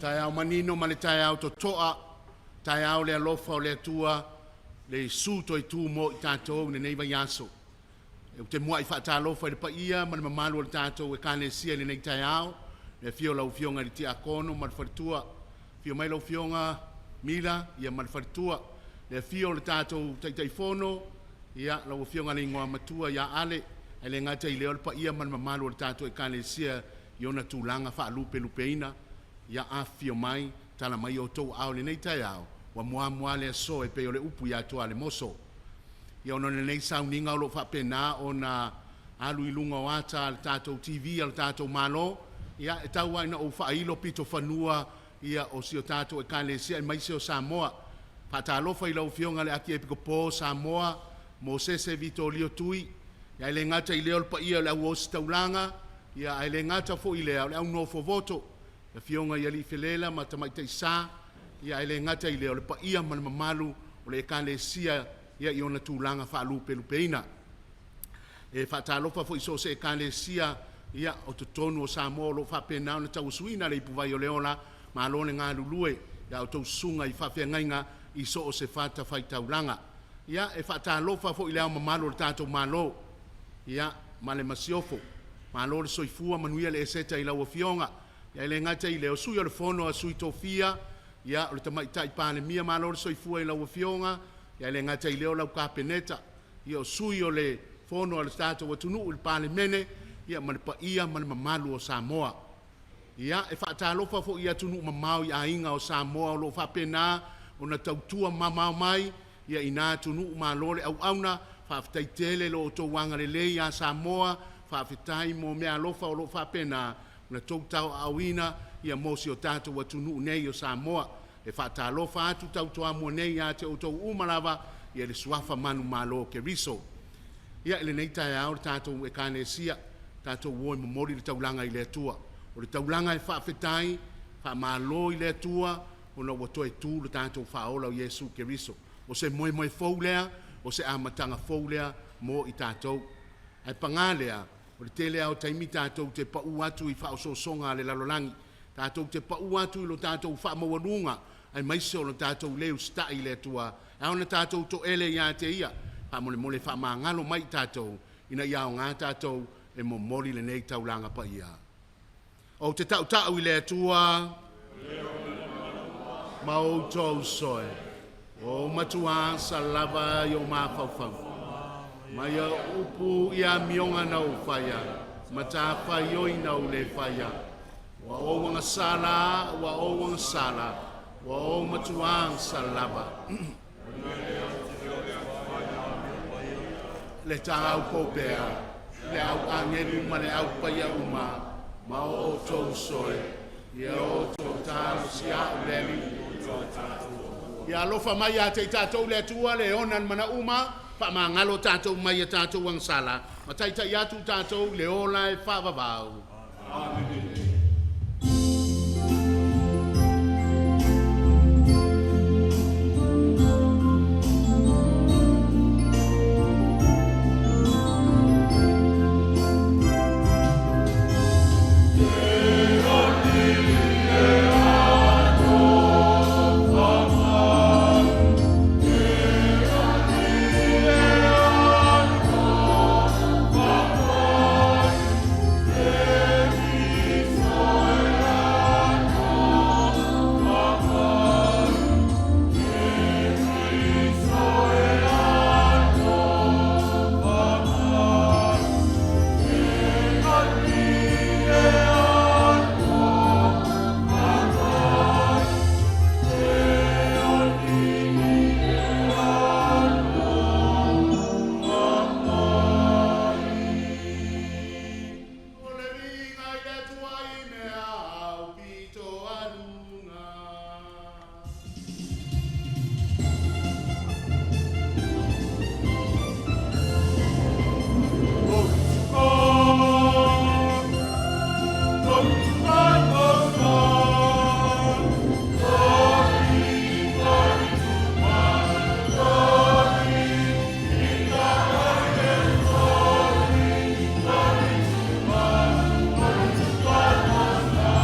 Taeao manino ma le taeao totoa, taeao le alofa o le Atua, le Iesu toe tu mo i tatou i lenei vaiaso. Ou te muai faatalofa i le paia ma le mamalu o le tatou Ekalesia i lenei taeao, le afio o lau Afioga i le Tiakono ma le faletua, afio mai lau Afioga Mila ma le faletua, le afio o le tatou Taitaifono, ia, lau Afioga i le Igoamatua ia Ale, ae le gata i lea o le paia ma le mamalu o le tatou Ekalesia i ona tulaga faalupelupeina. Ia afifio mai, tala mai outou aao i lenei taeao, ua muamua le aso e pei o le upu ia Tualemoso. Ia ona o lenei sauniga o lo o faapena ona alu i luga o ata a le tatou TV a le tatou Malo, ia e tau lava ina ou faailo pitofanua ia o si o tatou Ekalesia aemaise o Samoa. Faatalofa i lau Afioga i le Akiepikopo o Samoa, Mosese Vitolio Tui, ae le gata i lea o le paia o le au ositaulaga, ia ae le gata foi i lea o le au nofovoto, afioga i alii felela ma tamaitai sa, ia ae le gata i lea o le paia ma le mamalu o le Ekalesia ia i ona tulaga faalupelupeina. E faatalofa foi i so o se Ekalesia ia o totonu o Samoa o lo o faapena ona tauasuina le ipuvai o le ola, malo le galulue i a outou susuga i faafeagaiga i so o se fatafaitaulaga. Ia, e faatalofa foi i le Ao Mamalu o le tatou Malo, ia, ma le Masiofo, malo le soifua, manuia le eseta i lau Afioga. Ae le gata i lea, o Sui o le Fono a Sui Tofia, ia, o le Tamaitai Palemia, malo le soifua i lau Afioga, ae le gata i lea o lau Kapeneta, ia o Sui o le Fono a le tatou atunuu le Palemene, ia ma le paia ma le mamalu o Samoa. Ia, e faatalofa foi i atunuu mamao i aiga o Samoa o lo o faapena ona tautua mamao mai ia i na atunuu, malo le auauna, faafetai tele lo outou agalelei ia Samoa, faafetai mo meaalofa o lo o faapena ona outou tauaaoina ia mo si o tatou atunuu nei o Samoa. E faatalofa atu tau Toamua nei ia te outou uma lava i le suafa manumalo o Keriso. Ia, i lenei taeao le tatou Ekalesia, tatou o e momoli le taulaga i le Atua. O le taulaga e faafetai, faamalo i le Atua ona ua toe tu le tatou Faaola o Iesu Keriso. O se moemoe fou lea, o se amataga fou lea mo i tatou. Ae paga lea, o le tele lava o taimi tatou te pau atu i faaosoosoga a le lalolagi, tatou te pau atu i lo tatou faamaualuga aemaise o lo tatou le usitai i le Atua, e ao ona tatou toele ia te Ia, faamolemole faamagalo mai i tatou, ina ia aoga tatou e momoli lenei taulaga paia. Ou te tautau i le Atua ma outou soe, ua ou matua salava i ou mafaufauga, mai au upu i amioga na ou faia, matafaioi na ou le faia. Ua ou agasala, ua ou agasala, ua ou matua agasala. Le taupou pea, le au agelu ma le au paia uma, ma o outou soe, ia outou talosia au le Alii. Ia alofa mai ia te i tatou le Atua le ona le manauma, faamagalo tatou mai a tatou agasala, ma taitai atu tatou le ola e faavavau. Amene. O le viiga i le Atua i mea aupito aluga. Glory to God. Glory to God Most High. Glory, glory to God. Glory in the highest glory. Glory to God. Glory to God Most High.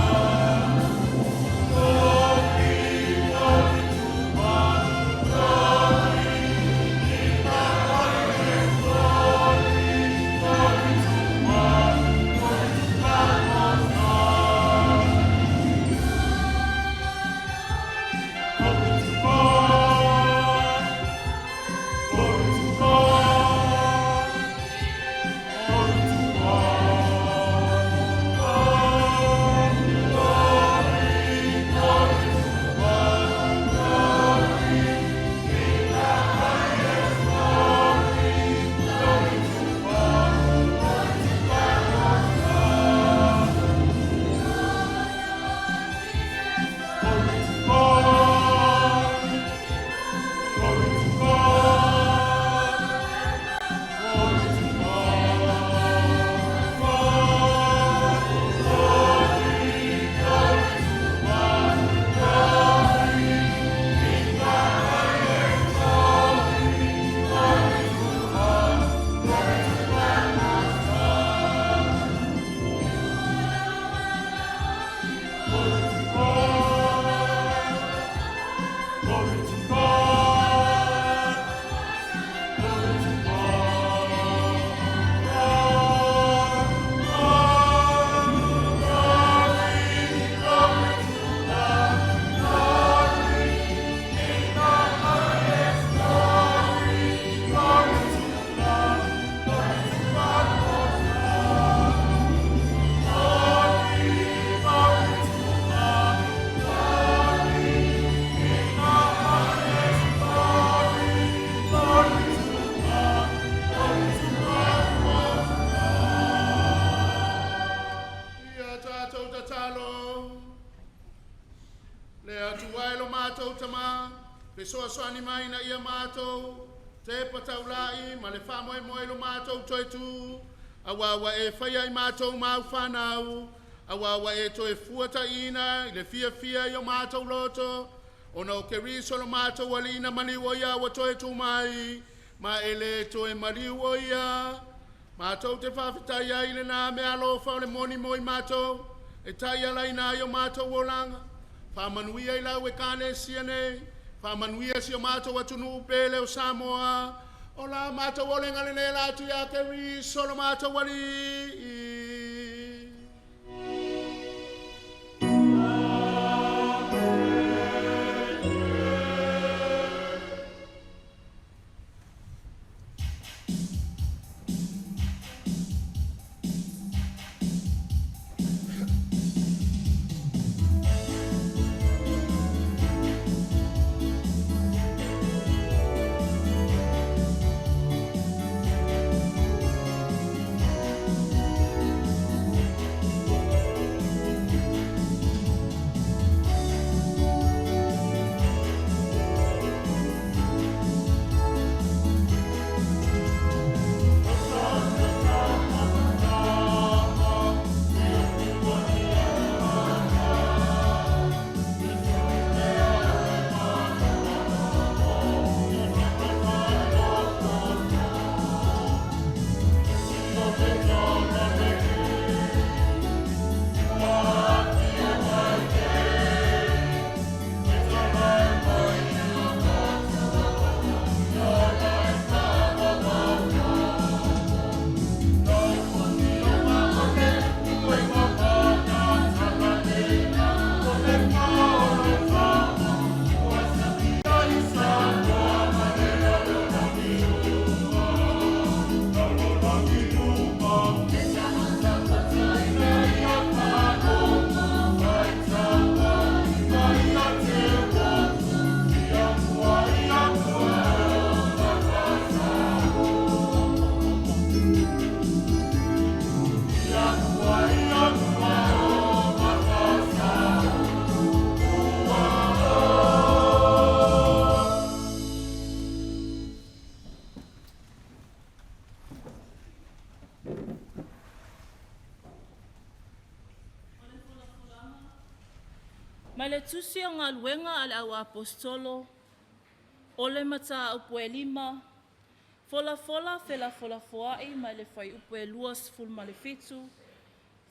Tatalo. Le Atua e lo matou Tamā, fesoasoani mai ina ia matou tepa taula'i ma le faamoemoe i lo matou toe tu, auā ua e faia i matou ma au fanau, auā ua e toe fuataʻiina i le fiafia i o matou loto, ona o Keriso lo matou Alii na maliu o ia ua toe tu mai, ma e le toe maliu o ia. Matou te faafetai ai i lena meaalofa o le moni mo i matou, e taialaina ai o matou olaga. Faamanuia i lau Ekalesia nei, faamanuia si o matou atunuu pele o Samoa, o la matou olega lenei e ala atu ia Keriso lo matou Alii. Mai le Tusi o Galuega a le Au Aposetolo, o le mataupu e 5, folafola felafolafoai mai le fuaiupu e 27,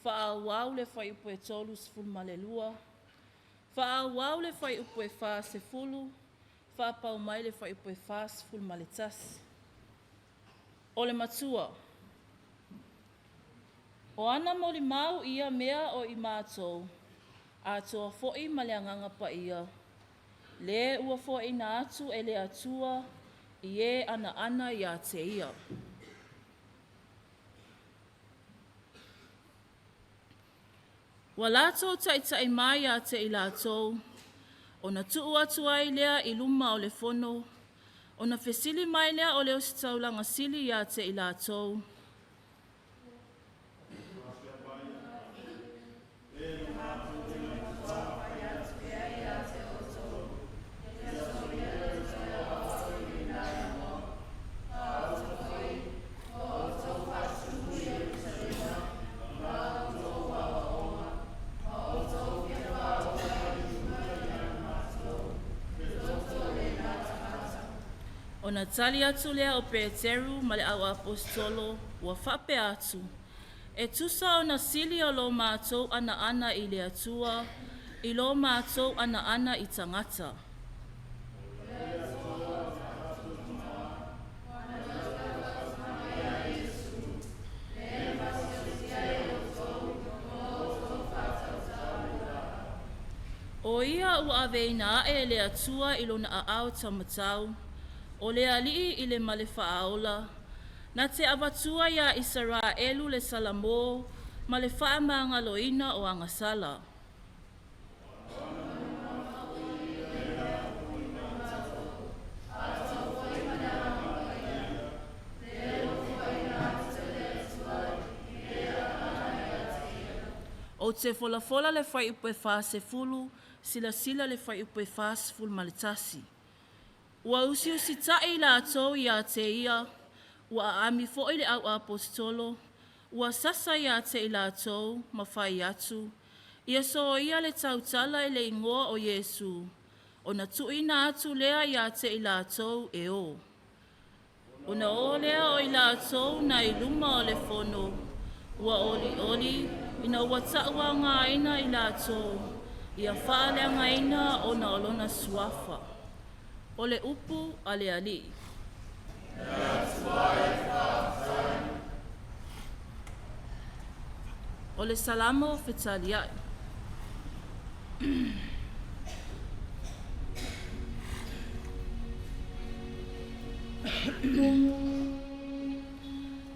faaauau le fuaiupu e 32, faaauau le fuaiupu e 40, faapau mai le fuaiupu e 41. O le matua. O ana molimau ia mea o i matou, atoa foi ma le Agaga Paia, le ua foaina atu e le Atua i e anaana ia te ia. Ua latou taʻitaʻi mai ia te i latou, ona tuu atu ai lea i luma o le fono, ona fesili mai lea o le Ositaulaga sili ia te i latou, Ona tali atu lea o Peteru ma le au aposetolo ua faapea atu, E tusa ona sili o lo matou anaana i le Atua, i lo matou anaana i tagata. O ia ua aveina ae e le Atua i lona aao taumatau, o le Alii i le male faaola, na te avatua iā Isaraelu le Salamo ma le faamagaloina o agasala. Ou te folafola le fuaiupu e 40, silasila le fuaiupu e 41. Ua usiusita'i i latou ia te ia, ua aami foi le au Aposetolo, ua sasa ia te i latou ma fai atu, ia soia le tautala i le igoa o Iesu, ona tuuina atu lea ia te i latou e o. Ona o lea o i latou nai luma o le fono, ua olioli ina ua tauaogaina i latou, ia faaleagaina ona o lona suafa. O le upu a le Alii. O le Salamo Fetaliai.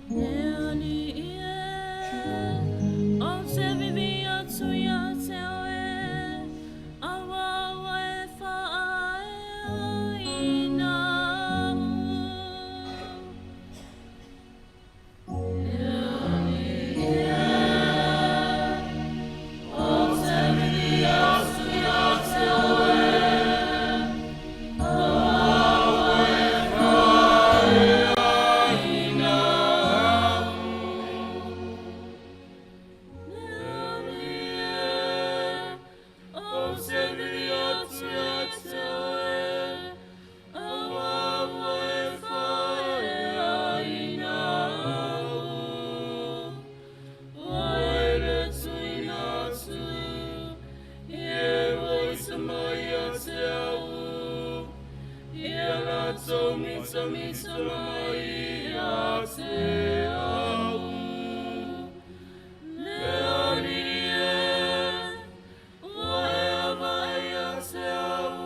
Le Alii e, ou te vivii atu ia te oe, auā ua e faaeaina au. Le Alii e, ou te vivii atu ia te oe, auā ua e faaeaina au. Le Alii e, ou te vivii atu ia te oe, auā ua e faaeaina au. Ua e le tuuina atu i e ua ita mai ia te au, ia latou mitamita mai ia te au. Le Alii e, ua e avae ia te au,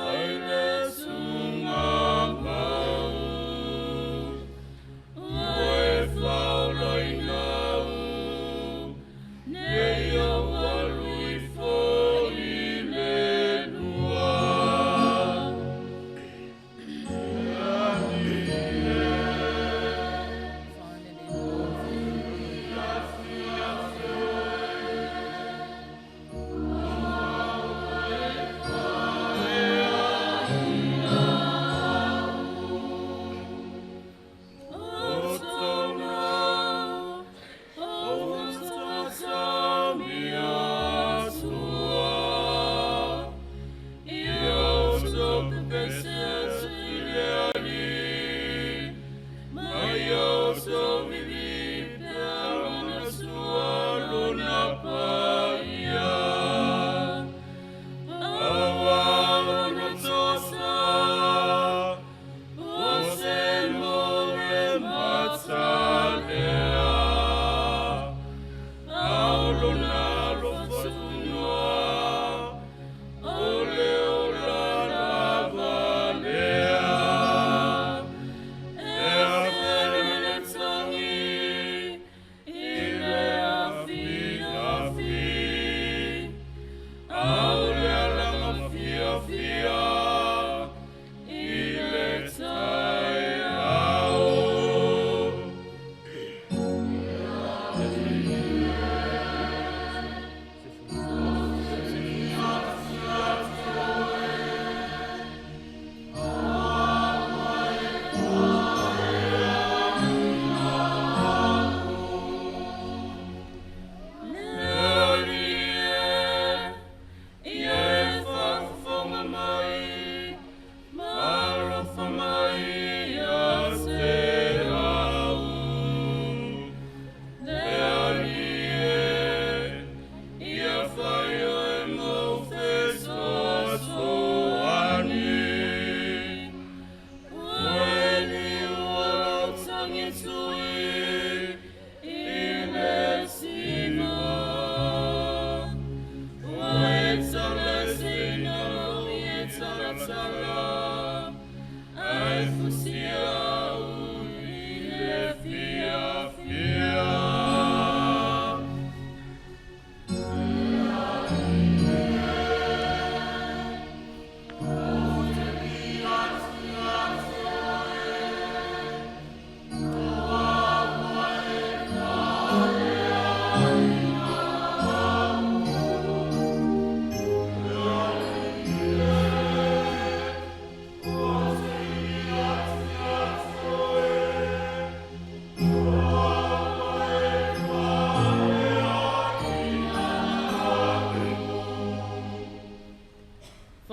ai le tugamau. Ua e faaolaina au, ne i ou alu ifo i le lua.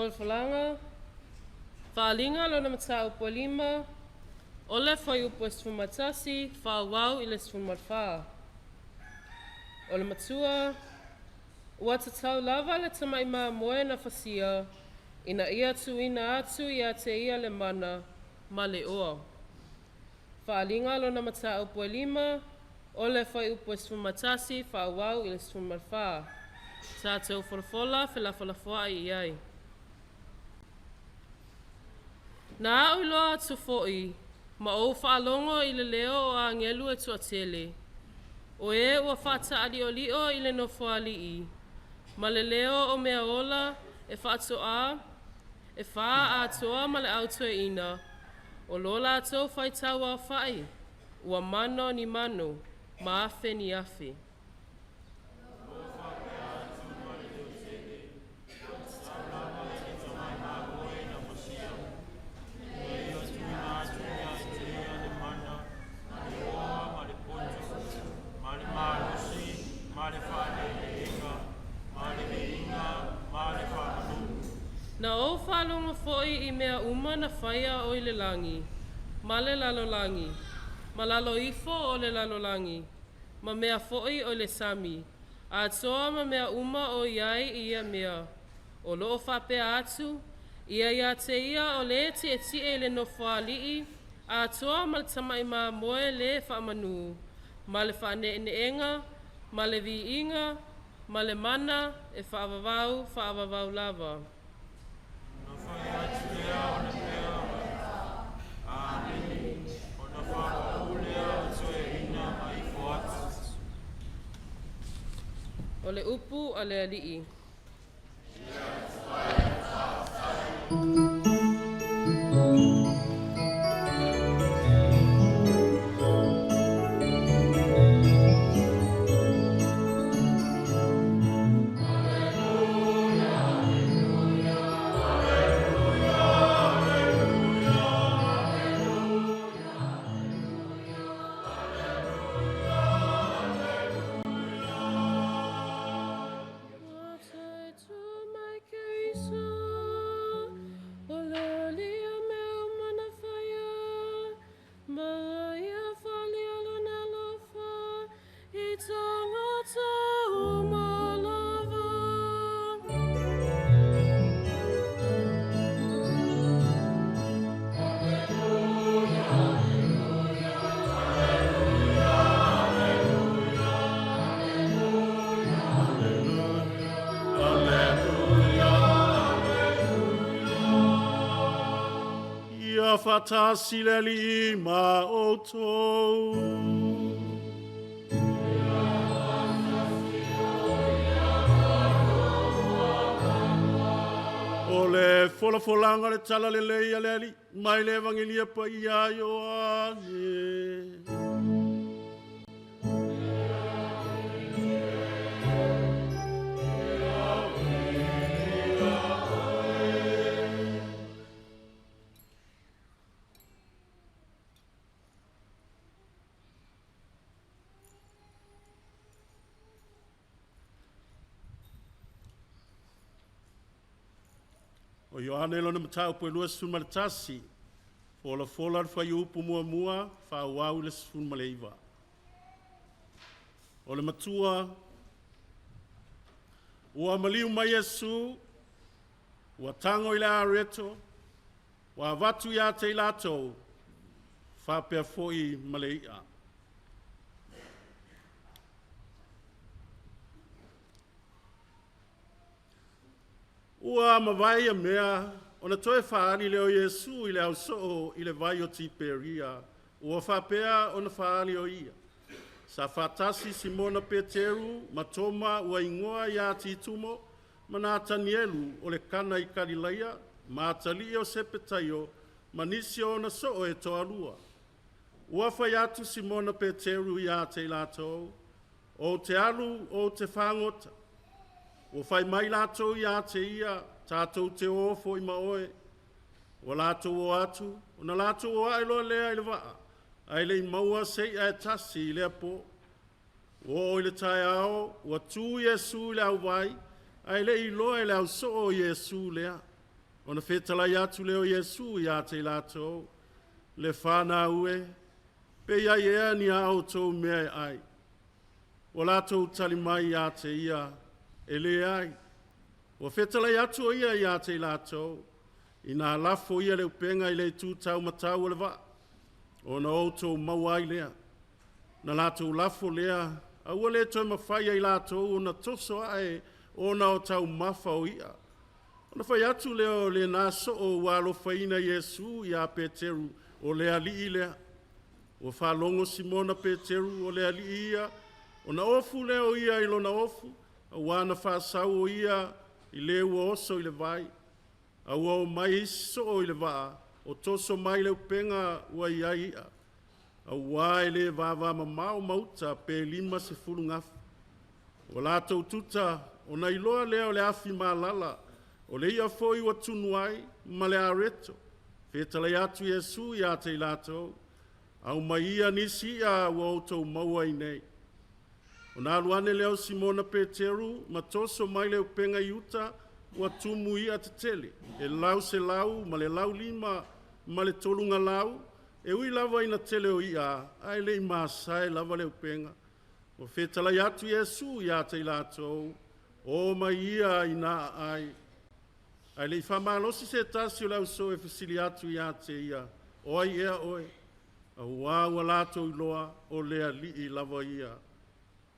Folafolaga, Faaaliga lona Mataupu e 5, o le Fuaiupu e 11, faaauau i le 14. O le matua, ua tatau lava le tamai mamoe na fasia, ina ia tuuina atu ia te ia le mana ma le oa. Faaaliga lona Mataupu e 5, o le Fuaiupu e 11, faaauau i le 14. Tatou folafola felafolafoai i ai. Na au iloa atu foi, ma ou faalogo i le leo o agelu e toatele, o e ua faataaliolio i le Nofoalii, ma le leo o mea ola e faatoa, e fā atoa ma le au toeaina, o lo latou faitau aofai, ua mano ni mano, ma afe ni afe. Na ou faalogo foi i mea uma na faia o i le lagi, ma le lalolagi, ma lalo ifo o le lalolagi, ma mea foi o le sami, atoa ma mea uma o i ai i ia mea, o loo faapea atu, ia ia te ia o le tietie i le nofoalii, atoa ma le tamai mamoe le faamanu, ma le faaneeneega, ma le viiga, ma le mana e faavavau, faavavau lava. O le upu a le Alii. Ia faatasi le Alii ma outou. O le folafolaga o le tala lelei a le Alii mai le Evagelia paia a Ioane. O Ioane lona mataupu e 21, folafola le fuaiupu muamua, faaauau i le 19. O le matua, ua maliu mai Iesu, ua tago i le areto, ua avatu ia te i latou, faapea foi ma le i'a. Ua mavae ia mea, ona toe faaali lea o Iesu i le ausoo i le vai o Tiperia, ua faapea ona faaali o ia. Sa faatasi Simona Peteru ma Toma ua igoa ia Titumo, ma Natanielu o le Kana i Kalilaia, ma atalii o Sepetaio, ma nisi o ona soo e toalua. Ua fai atu Simona Peteru ia te i latou, ou te alu ou te fagota. Ua fai mai latou ia te ia, tatou te o foi ma oe. Ua latou o atu, ona latou o ae loa lea i le vaa, ae le i maua se i'a e tasi i lea po. Ua oo i le taeao, ua tu Iesu i le auvai, ae le i iloa e le ausoo o Iesu lea. Ona fetalai atu lea o Iesu iā te i latou, le whānau e, pe ia ea ni a outou mea e ai. Ua latou tali mai ia te ia, e le ai. Ua fetalai atu o ia iā te i latou, ina lafo ia le upenga i le itu tau matau o le vaa, ona outou maua ai lea. Na latou lafo lea, a ua le toe mawhai ai latou ona toso ae ona o taumafa o ia. Ona fai atu lea o le na so o ua alofaina Iesu iā Peteru o le alii lea. Ua faalogo Simona Peteru o le alii ia, ona ofu lea o ia i lona ofu, auā na faasau o ia i le ua oso i le vai. A ua o mai isi soo i le vaa, o toso mai le upega ua i ai ia. Auā e le vavamamao ma uta pe 50 gafa. Ua latou tuta, ona iloa lea o le afi malala, o le ia foi ua tunu ai ma le areto. Fetalai atu Iesu iā te i latou, aumai ia nisi ia ua outou maua i nei. Ona alu ane lea o Simona Peteru ma toso mai le upega i uta, ua tumu ia tetele, e 153 galau, e ui lava ina tele o ia, ae le i masae lava le upega. Ua fetalai atu Iesu iā te i latou, o mai ia ina ai. Ae le i whamalosi se tasi o le auso e fesili atu iā te ia, o ai ea oe, auā ua latou iloa o le alii lava ia.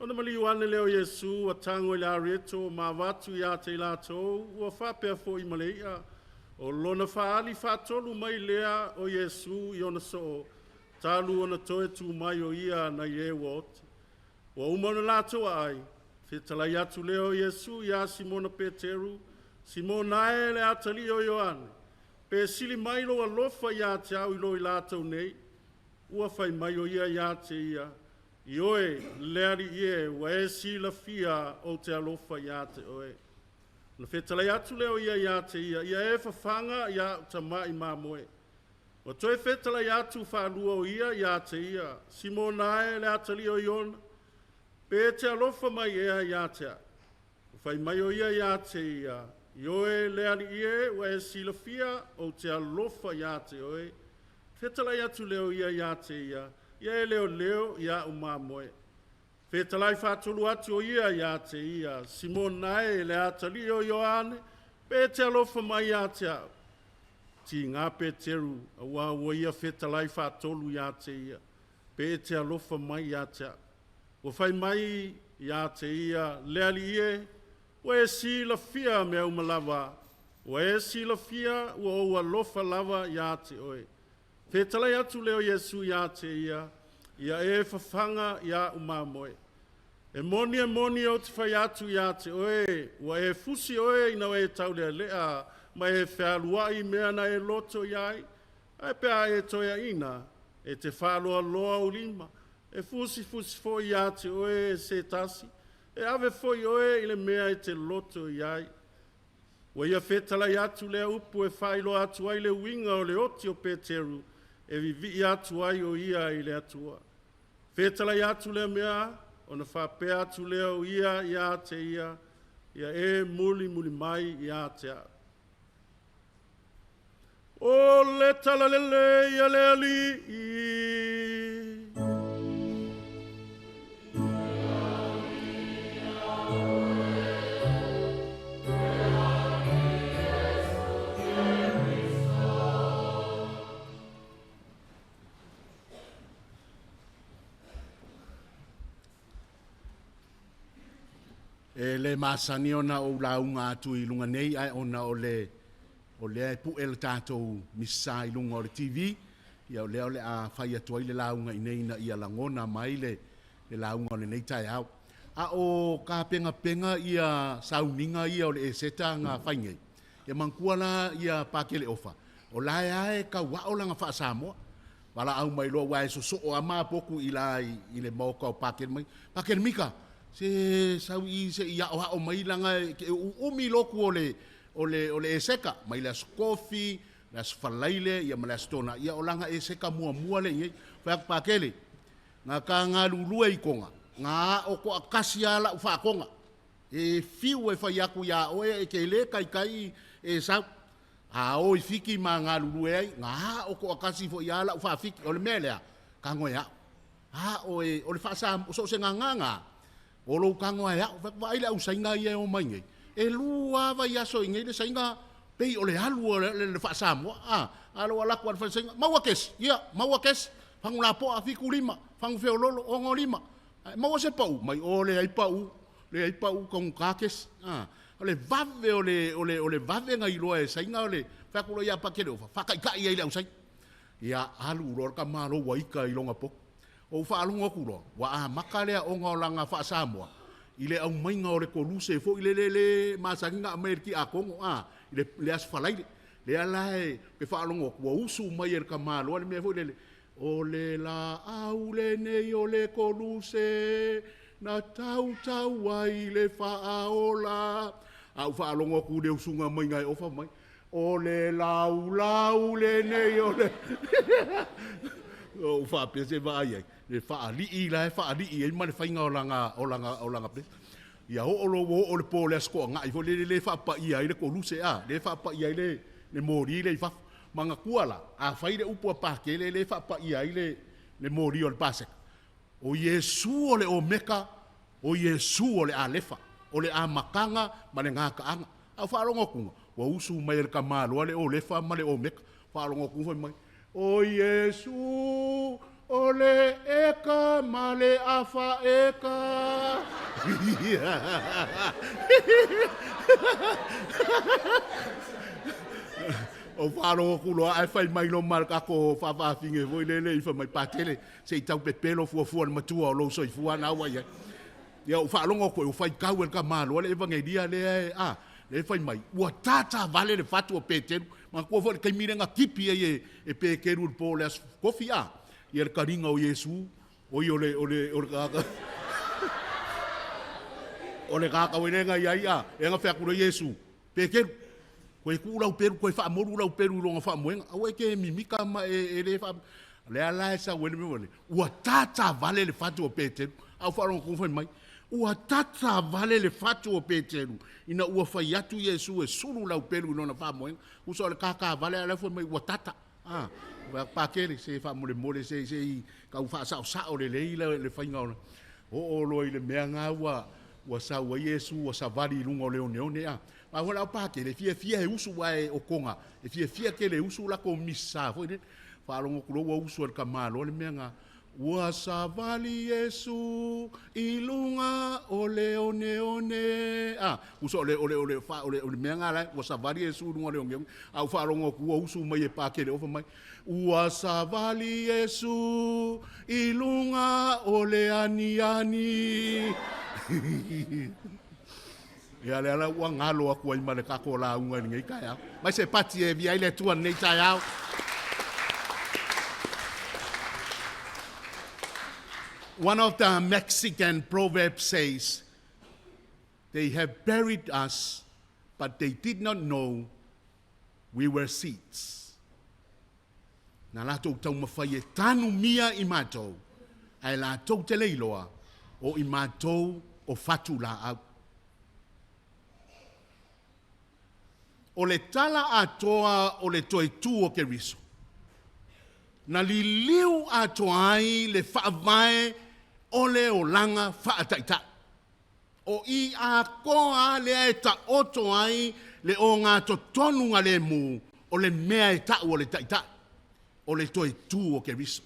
Ona maliu ane lea o Iesu ua tago i le areto ma avatu iā te i latou, ua faapea foi ma le ia. O lona faali faatolu mai lea o Iesu i ona soo, talu ona toe tu mai o ia nai e ua oti. Ua uma ona latou aai, fetalai atu lea o Iesu iā Simona Peteru, Simona e le atalii o Ioane, pe sili mai lou alofa iā te au i lo i latou nei, ua fai mai o ia iā te ia, ioe le alii e ua e silafia ou te alofa iā te oe. Na fetalai atu lea o ia iā te ia, ia e fafaga ia au tama'i mamoe. Ua toe fetalai atu whaalua o ia iā te ia, Simona e le atalii o Iona, pe te alofa mai ea iā te au. Ua fai mai o ia iā te ia, ioe le alii e ua e silafia ou te alofa iā te oe. Fetalai atu lea o ia iā te ia, ia e leo leo ia au mamoe. Fetalai faatolu atu o ia iā te ia, Simona e le atalii o Ioane, pe te alofa mai iā te au. Ti ngā Peteru, auā ua ia fetalai faatolu iā te ia, pe te alofa mai iā te au. Ua fai mai iā te ia, le alii e, ua e silafia mea uma lava, ua e silafia ua ou alofa lava iā te oe. Fetalai atu lea o Iesu iā te ia, ia e fafaga ia au mamoe. E moni e moni ou te fai atu iā te oe, ua e fusi oe ina e taulealea, ma e fealuai i mea na e loto i ai, ae pe a e toeaina, e te whaaloaloa o lima, e fusi fusi foi iā te oe e se tasi, e ave foi oe i le mea e te loto i ai. Ua ia fetalai atu lea upu e whailoa atu ai le uiga o le oti o Peteru, e vivii atu ai o ia i le Atua. Fetalai atu lea mea, ona faapea atu lea o ia iā te ia, ia e muli muli mai iā te au. O le talalelei a le Alii. E le masani ona ou lauga atu i luga nei, ae ona o le o lea e pu'e le tatou misa i luga o le TV, ia o lea o le a fai atu ai le lauga i nei ina ia lagona mai le lauga o lenei taeao. A o tapenapena ia sauniga ia o le Eseta na fai nei, ia manatua la ia Pakele Ofa, o la e lava e tauao lana faa-Samoa. Valaau mai loa aua e sosoo lava ma potu i la i le maota o Pakele mai, Pakele Mika, se sau i i se i aoao mai leaga e uumi lotu o le Eseta, mai le Aso Tofi, le Aso Faraile, ia ma le Aso Toonai, ia o lana Eseta muamua lea i inei. Fai atu Pakele, na ta galulue i Toga, na ao toatasi lava lau faatoga, e fiu e fai atu ia oe, e te le taitai e sau. A o i Fiki ma galulue ai, na a'o to'atasi fo'i lava la'u faa-Fiki. O le mea lea, tago e a'o. A'o e, o le faa-Samoa, so o se gagana lava, o lou tago lava e a'o. Vaai le au Saina ia e omai nei, e 2 lava vaiaso i inei le Saina pei o le alu o le faa-Samoa, a. A o lou alu atu lava i le fale Saina, maua kesi? Ia, maua kesi, fagu lapoa, 75, fagu feoloolo, 65. Ae maua se pa'u? Mai o leai pa'u, leai pa'u, taugata kesi, a. O le vave o le, o le, o le vave ona iloa e Saina o le, fai atu loa ia Pakeleofa, faataitai ai i le au Saina. Ia, alu loa le tamaloa ua ita i lona poto. Ou faalogo atu loa, ua amata le aoga o lana faa-Samoa i le aumaiga o le koluse foi lele lea e masani ona aumai e le tiakono, a, i le Aso Faraile. Lea la ou te faalogo atu ua usu mai e le tamaloa le mea foi lele, O le laau lenei o le koluse na tautau ai le faaola. Ae ou faalogo atu i le usuga maiga e ofa mai, O le laulau lenei o le... Ou faapea, se vaai i ai, le faalii la e faalii ai ma le faiga o lana, o lana, o lana pese. Ia oo loa ua oo i le po o le Aso Toonai foi lele lea e faapaia ai le koluse, a, lea e faapaia ai le moli lea i fafo. Manatua la, a fai le upu a Pakele lea e faapaia ai le moli o le Paseka, o Iesu o le Omeka, o Iesu o le Alefa, o le amataga ma le gataaga. Ae ou faalogo atu, ua usu mai e le tamaloa le Olefa ma le Omeka. Faalogo atu fai mai, o Iesu o le Eka ma le Afa eka. Ou faalogo atu loa ae fai mai loa ma le tatou faafaafine foi lele i fai mai, Patele, se i tau pepelo fuafua i le matua o lou soifua na ua i ai. Ia ou faalogo atu foi ua faitau e le tamaloa le Evagelia lea e, a, lea e fai mai, ua tata vale le fatu o Peteru. Manatua foi le taimi lea na tipi ai e Peteru i le po o le Aso Tofi, a, ia le taliga o Iesu, oi o le, o le, o le tagata, o le tagata foi lea na i ai, a, lea na fai atu loa Iesu, Peteru, toe tuu lau pelu, toe faamolu lau pelu i lona faamoega, aua e te mimita ma e le faa... Lea la e sau ai le mea foi lea, ua tata vale le fatu o Peteru. A ou faalogo atu fai mai, ua tata vale le fatu o Peteru ina ua fai atu Iesu e sulu lau pelu i lona faamoega. Uso o le tata vale, a o la e fai mai ua tata. Ah, Pakele, se faamolemole, se i tau faasaosao lelei le faiga o le... Oo loa i le mea lena ua sau ai Iesu ua savali i luga o le oneone, a. Aua foi la o Pakele, e fiafia e usu, aua o Toga, e fiafia tele e usu latou misa foi lele. Faalogo atu loa ua usu e le tamaloa le mea lena, Ua savali Iesu i luga o le oneone. A, uso o le, o le, o le, o le, o le mea lena la, ua savali Iesu i luga o le oneone. A ua faalogo atu ua usu mai e Pakele ofa mai, Ua savali Iesu i luga o le aniani. Ia lea la ua galo atu ai ma le tatou lauga i lenei taeao. Mai se pati e via ai le Atua i lenei taeao. One of the Mexican proverbs says, they have buried us, but they did not know we were seeds. Na latou taumafai e tanumia i matou, ae latou te le iloa, o i matou o fatu laau. O le tala atoa o le toe tu o Keriso, na liliu atoa ai le faavae o le olaga faataitai. O i atoa lava lea e taoto ai le ogatotonugalemu o le mea e ta'u o le Taitai, o le toe tu o Keriso.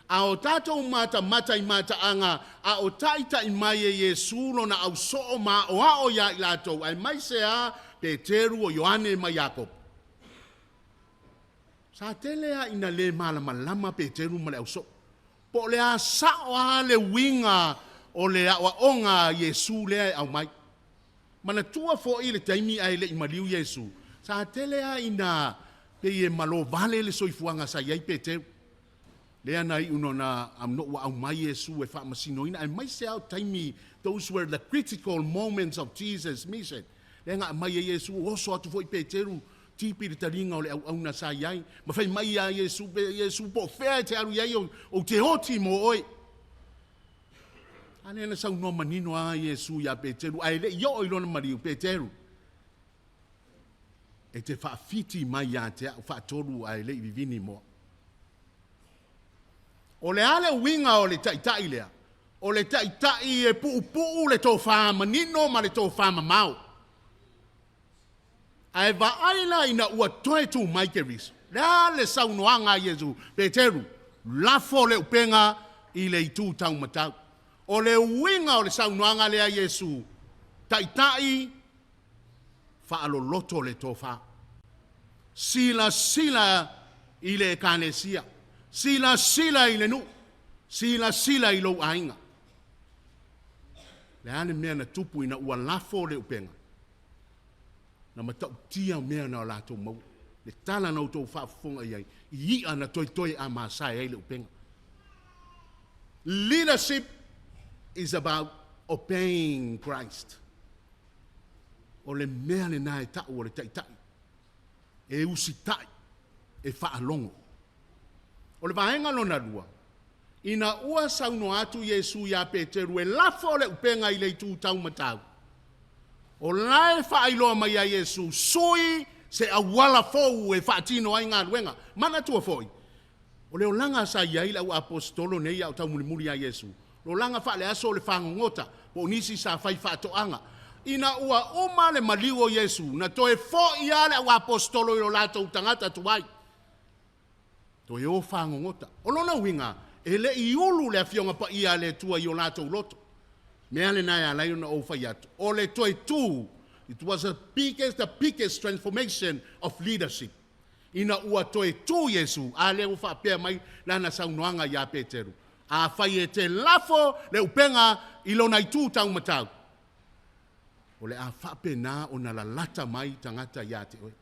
A o tatou matamata i mataaga a o taita'i mai e Iesu Lona ausoo ma aoao ia i latou, aemaise lava Peteru, o Ioane ma Iakopo, sa tele lava ina le malamalama Peteru ma le ausoo. Po o le a sao lava le uiga o le aoaoga a Iesu lea e aumai. Manatua foi le taimi ae le i maliu Iesu, sa tele lava ina pei e malo vale le soifuaga sa i ai Peteru. Lea na iu ina ua aumai Iesu e faamasinoina, aemaise lava o taimi, those were the critical moments of Jesus' mission. Lea na aumai ai Iesu, oso atu foi Peteru, tipi le taliga o le auauna sa i ai, ma fai mai ia Iesu, Iesu po o fea e te alu i ai, ou te oti mo oe. A lea na saunoa manino lava Iesu ia Peteru, ae le i oo i lona maliu, Peteru. E te faafiti mai ia te au faatolu ae le i vivini moa. O le a le uiga o le taitai lea? O le taitai e puupuu le tofa manino ma le tofa mamao. Ae vaai la ina ua toe tu mai Keriso, le a le saunoaga a Iesu? Peteru, lafo le upega i le itu taumatau. O le uiga o le saunoaga lea a Iesu, taitai faaloloto le tofa. Silasila i le ekalesia, silasila i le nuu, silasila i lou aiga. Le a le mea na tupu ina ua lafo le upega? Na matautia mea na o latou maua. Le tala na outou faafofoga i ai, i i'a na toetoe a masae ai le upega. Leadership is about obeying Christ. O le mea lena e tau o le taitai. E usitai, e faalogo. O le vaega lona lua, ina ua saunoa atu Iesu iā Peteru e lafo le upega i le itu taumatau, o la e faailoa mai ia Iesu, sui se auala fou e faatino ai galuega. Manatua foi, o le olaga sa i ai le au aposetolo nei a o taumulimuli ia Iesu, o le olaga faale-aso o le fagogota, po o nisi sa fai faatoaga. Ina ua uma le maliu o Iesu, na toe foi lava le au aposetolo i o latou tagata tuai, toe o fagogota. O lona uiga, e le i ulu le Afioga Paia a le Atua i o latou loto. Mea lena e ala ai ona ou fai atu, o le toe tu, it was a biggest, the biggest transformation of leadership. Ina ua toe tu Iesu, a lea ua faapea mai lana saunoaga ia Peteru, afai e te lafo le upega i lona itu taumatau, o le a faapena ona lalata mai tagata ia te oe.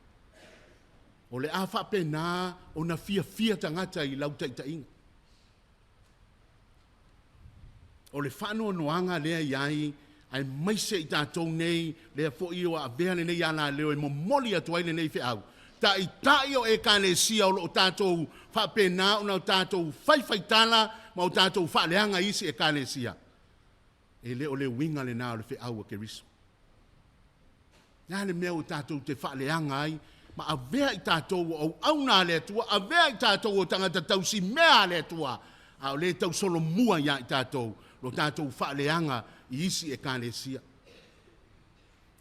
O le a faapena ona fiafia tagata i lau taitaiga. O le faanoanoaga lea i ai, aemaise i tatou nei, lea foi ua avea lenei alaleo e momoli atu ai lenei feau, taitai o ekalesia o lo o tatou faapena ona tatou faifaitala ma o tatou faaleaga i isi ekalesia. E le o le uiga lena o le feau a Keriso. Le a le mea ua tatou te faaleaga ai ma avea i tatou o auauna a le Atua, avea i tatou o tagata tausimea a le Atua, a o lea e tausolomua ia i tatou lo tatou faaleaga i isi ekalesia.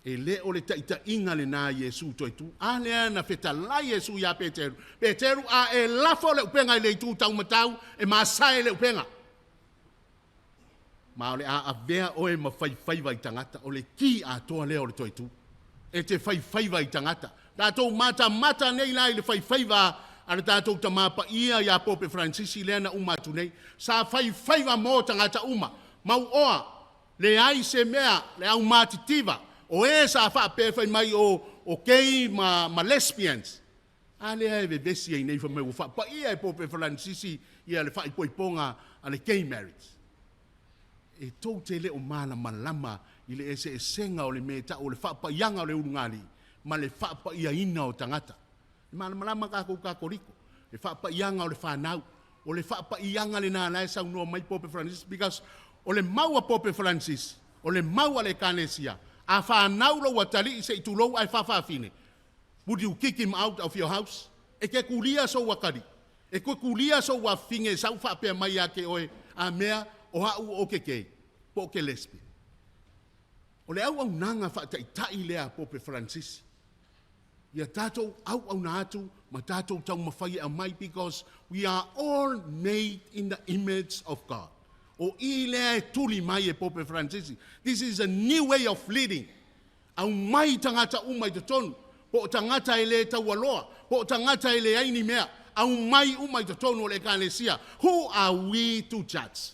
E le o le taitaiga lena a Iesu toe tu. A lea na fetalai Iesu iā Peteru, Peteru, a e lafo le upega i le itu taumatau, e masae le upega. Ma o le a avea oe ma faifaiva i tagata. O le ki atoa lea o le toe tu. E te faifaiva i tagata. Tatou matamata nei la i le faifaiva a le tatou Tama Paia ia Pope Faransisi lea na uma atu nei. Sa faifaiva mo tagata uma. Mauoa, leai se mea, le aumatitiva, o e sa faapea fai mai o, o gay ma, ma lesbians. A lea e vevesi ai nei fai mai ua faapaia e Pope Faransisi ia le faaipoipoga a le gay marriage. E tou te le o malamalama i le eseesega o le mea e tau o le faapaiaga o le ulugalii ma le faapaiaina o tagata. E malamalama tatou Katoliko, le faapaiaga o le fanau, o le faapaiaga lena la e saunoa mai Pope Francis because o le mau a Pope Francis, o le mau a le Ekalesia, a fanau lou atalii se i tulou ae faafafine, would you kick him out of your house? E te kulia sou atalii, e te kulia sou afafine e sau faapea mai ia te oe, a mea, o au ou te gay, po o te lesbian. O le auaunaga faataitai lea a Pope Faransisi. Ia tatou auauna atu ma tatou taumafai e aumai because we are all made in the image of God. O i lea e tuli mai e Pope Faransisi. This is a new way of leading. Aumai tagata uma i totonu, po o tagata e le taualoa, po o tagata e leai ni mea, aumai uma i totonu o le Ekalesia. Who are we to judge?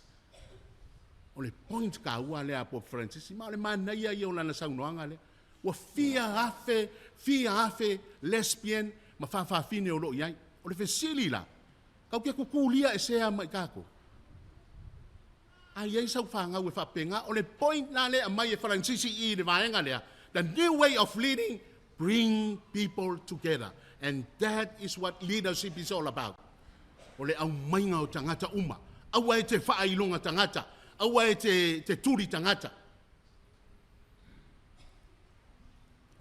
O le point taua lea a Pope Faransisi, ma o le manaia ia o lana saunoaga lea. Ua fia afe, fia afe lesbian ma faafafine o lo o i ai. O le fesili la, tatou te tutulia esea ma i tatou? A i ai sau fanau e faapena, o le point la lea e aumai e Faransisi i i le vaega lea, the new way of leading, bring people together and that is what leadership is all about. O le aumaiga o tagata uma. Aua e te faailoga tagata, aua e te, te tuli tagata.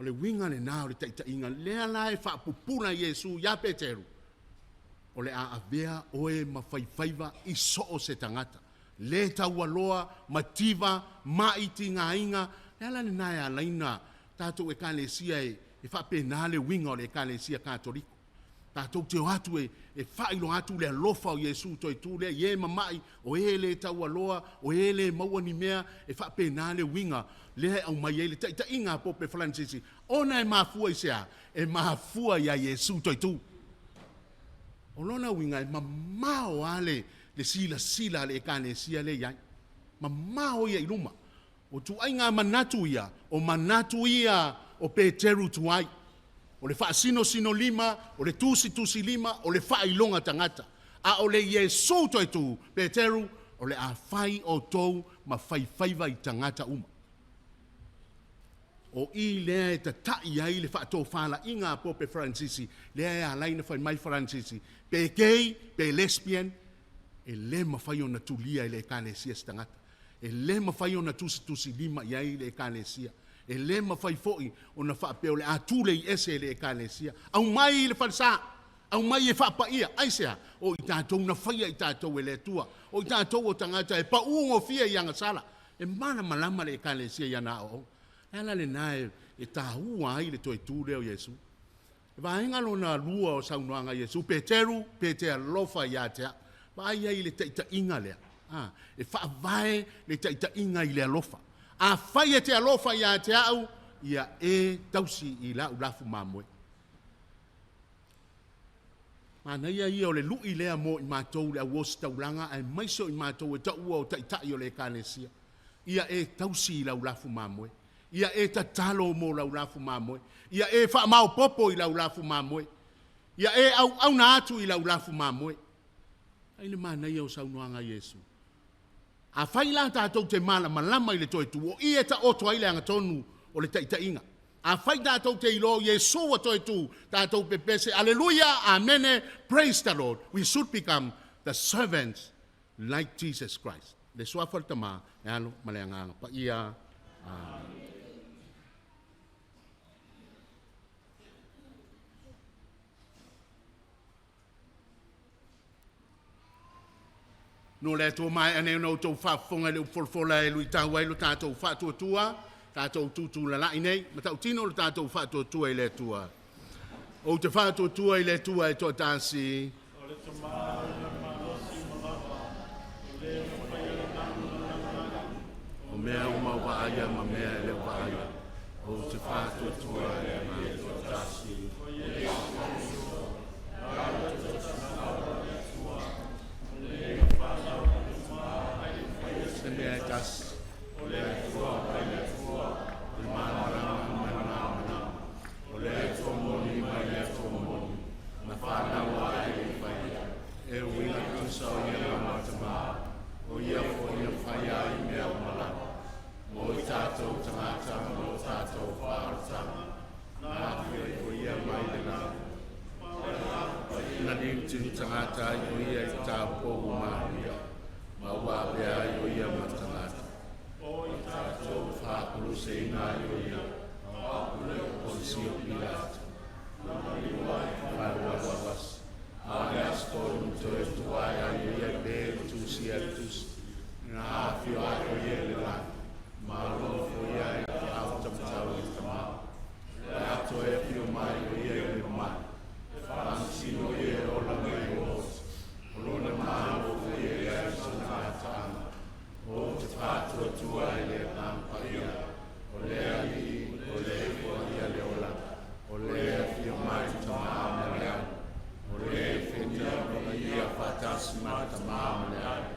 O le uiga lenā o le taitaiga lea la e faapupula Iesu iā Peteru, O le a avea oe ma faifaiva i so o se tagata, lē taualoa, mativa, ma'i, tigaina. Le ala lenā e ala ai ona tatou Ekalesia e faapena le uiga o le Ekalesia Katoliko. Tatou te o atu e faailoa atu le alofa o Iesu toe tu lea i e mama'i, o e le taualoa, o e le maua ni mea, e faapena le uiga lea e aumai ai le taitaiga a Pope Faranisisi, ona e mafua i se a? E mafua ia Iesu toe tu. O lona uiga e mamao lava le, le silasila a le Ekalesia lea i ai. Mamao ia i luma. O ituaiga manatu ia, o manatu ia o Peteru tuai. O le faasinosinolima, o le tusitusilima, o le faailoga tagata. A o le Iesu toe tu, Peteru, o le a fai outou ma faifaiva i tagata uma. O i lea e tata'i ai le faatofalaiga a Pope Faranisisi, lea e ala ai ona fai mai Faranisisi, pe gay, pe lesbian, e le mafai ona tulia e le Ekalesia se tagata. E le mafai ona tusitusilima i ai le Ekalesia. E le mafai foi ona faapea o le a tulei ese e le Ekalesia. Aumai i le falesa! Aumai e faapaia! Aisea? O i tatou na faia i tatou e le Atua. O i tatou o tagata e pau gofie i agasala. E malamalama le Ekalesia i ana aoaoga. O le ala lena e taua ai le toe tu lea o Iesu. O le vaega lona lua o saunoaga a Iesu, Peteru, pe te alofa ia te au. Vaai ai i le taitaiga lea. A, e faavae le taitaiga i le alofa. Afai e te alofa ia te au, ia e tausi i lau lafu mamoe. Manaia ia o le lui lea mo i matou le au ositaulaga aemaise o i matou e taua o taitai o le Ekalesia. Ia e tausi i lau lafu mamoe. Ia e tatalo mo lau lafu mamoe. Ia e faamaopoopo i lau lafu mamoe. Ia e auauna atu i lau lafu mamoe. Ai le manaia o saunoaga a Iesu. Afai la tatou te malamalama i le toe tu, o i e taoto ai le agatonu o le taitaiga. Afai tatou te iloa o Iesu ua toe tu, tatou pepese, Aleluia, Amene, praise the Lord. We should become the servants like Jesus Christ. Le Suafa o le Tama, le Alo ma le Agaga Paia. Amene. No le Atua maea nei ona outou faafofoga i le upu folafola e luitau ai lo tatou faatuatua, tatou tutulala'i nei, matautino lo tatou faatuatua i le Atua. Ou te faatuatua i le Atua e toatasi. O le Tama i lona malosi uma lava, o le na faia le lagi ma le lalolagi. O mea uma o vaaia ma mea e le o vaaia, ou te faatuatua i le Agaga e toatasi. O Iesu Keriso, na toatasi lava le Atua, o le na fanau i le Tama ae le i faia Se mea e tasi, o le Atua mai le Atua, o le malamalama mai le malamalama, o le Atua moni mai le Atua moni, na fanau ae le i faia, e uiga tusa o ia ma Tama, o ia foi na faia ai mea uma lava, mo i tatou tagata ma lo tatou faaolataga, na afio ai o ia mai le lagi. Na liutini tagata ai o ia i taupou o Maria, ma ua avea ai o ia ma tagata. O i tatou Faakuluseina ai o ia, Ponisio Pilato, Falualuasi, a o le aso tolu toe tuai ai o ia i le tusia le tusi, na afio ai o ia i le lagi, ma alofo ia i le aao tamatau i le Tama. Le a toe afio mai o ia i le mai, faamasino ia e ola mai o oti, o lona malo foi e leai sona ataaga. Ou te faatuatua i le Agaga Paia, o le Alii, o le foaia le ola, o le afio mai le Tama ma le Alo, o le fetia ia faatasi ma le Tama ma le Alo,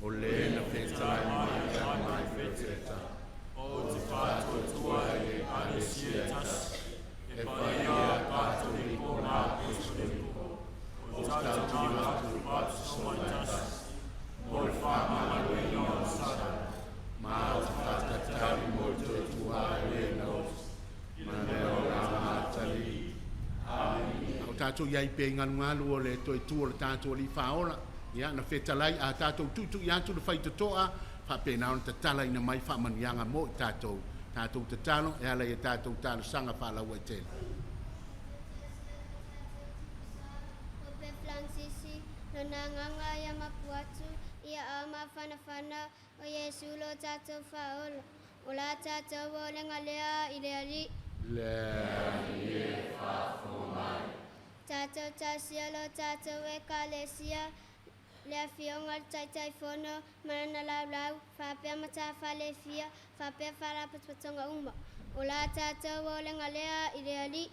o le na fetalai mai ia mai peteta. Ou te faatuatua i le Ekalesia e tasi, e paia Katoliko ma Apostoliko, o tatou atu i batisoma e tasi, mo le faamagaloina o agasala, Ma o te faatatali mo le toe tuae le na oti, ma le olaga atalii. A o tatou i ai pea i galugalu o le toe tu o le tatou Alii Faaola, ia, na fetalai a tatou tuitui atu le faitotoa, faapena ona tatalaina mai faamanuiaga mo i tatou. Tatou tatalo e ala i a tatou talosaga faalauaitele. Pope Faransisi, lona agaga ia mapu atu, i aao mafanafana o Iesu lo tatou Faaola. O la tatou olega lea i le Alii. Le Alii e faafofoga mai. Tatou tausia lo tatou Ekalesia, le Afioga i le Taitaifono ma lana laulau, faapea matafale e fia, faapea faalapotopotoga uma. O la tatou olega lea i le Alii.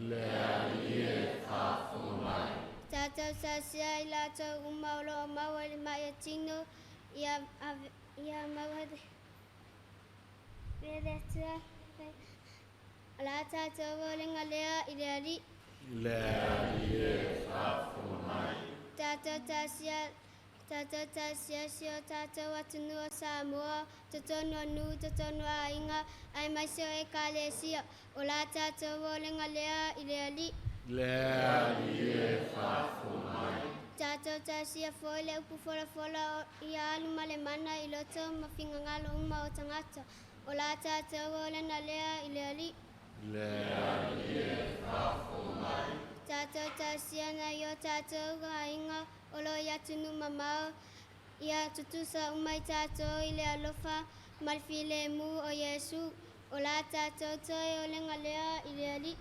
Le Alii e faafofoga mai. Tatou tausia i latou uma o lo o maua i le mai a tino, ia, ia maua le Atua. O la tatou olega lea i le Alii. Le Alii e faafofoga mai. Tatou tausia tatou tausia si o tatou atunuu o Samoa, totonu o nuu, totonu o aiga, aemaise o Ekalesia. O la tatou olega lea i le Alii. Le Alii e faafofoga mai. Tatou tausia foi le upu folafola ia alu ma le mana i loto ma finagalo uma o tagata. O la tatou olega lea i le Alii. Le Alii e faafofoga mai. Tatou tausia nai o tatou aiga o lo o i atunuu mamao, ia tutusa uma i tatou i le alofa ma le filemu o Iesu. O la tatou toe olega lea i le Alii.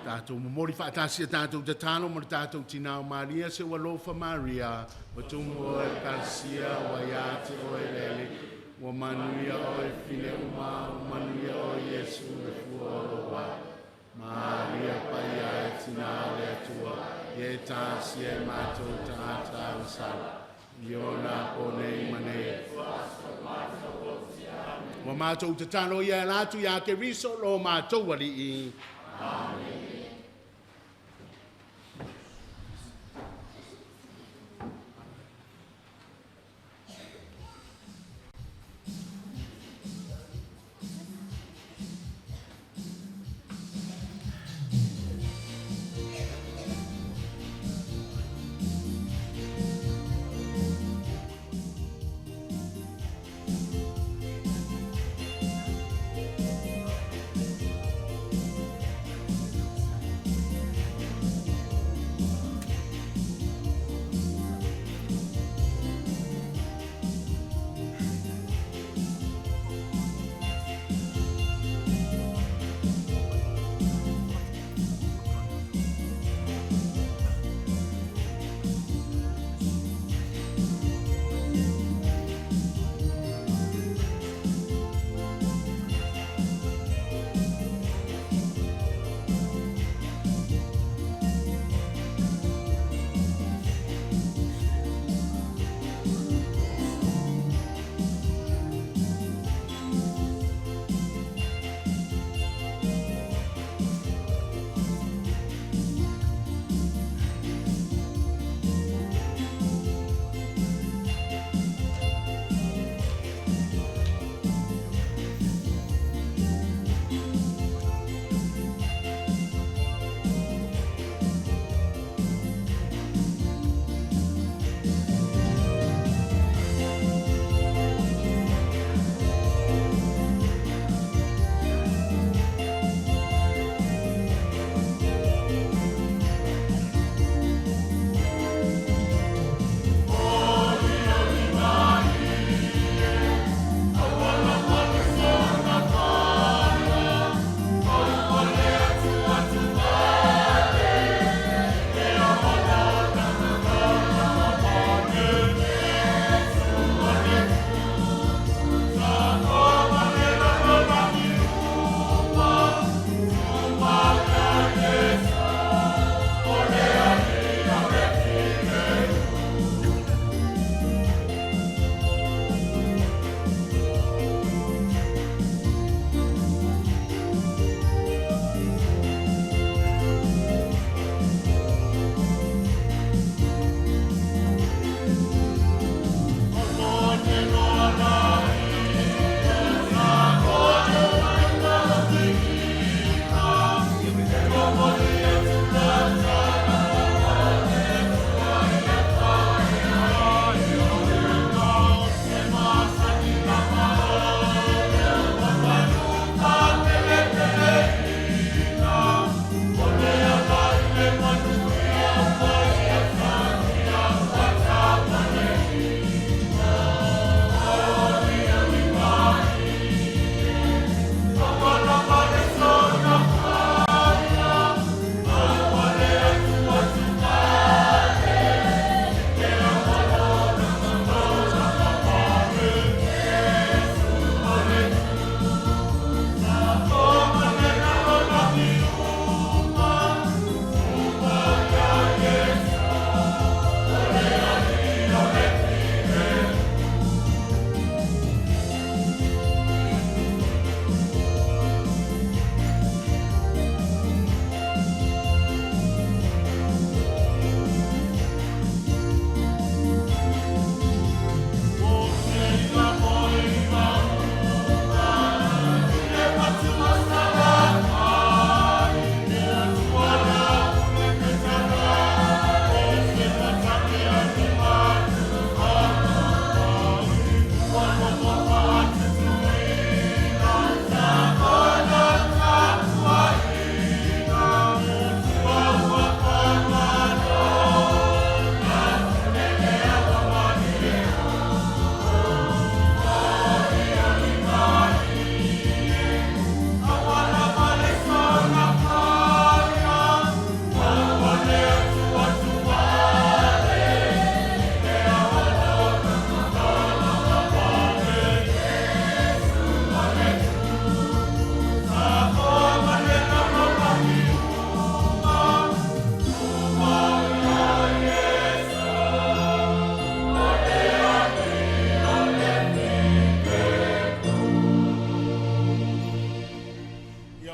Tatou momoli faatasi a tatou tatalo mo le tatou tinā o Maria, se ua alofa Maria, ua tumu oe i le kalasia, ua ia te oe le Alii, ua manuia oe i fafine uma, ua manuia oe Iesu le fua o lou ao. Maria Paia e tinā o le Atua, ia e talosia i matou tagata alosalu, i ona apo nei ma nei. Ua matou tatalo ia e ala atu ia Keriso lo matou Alii.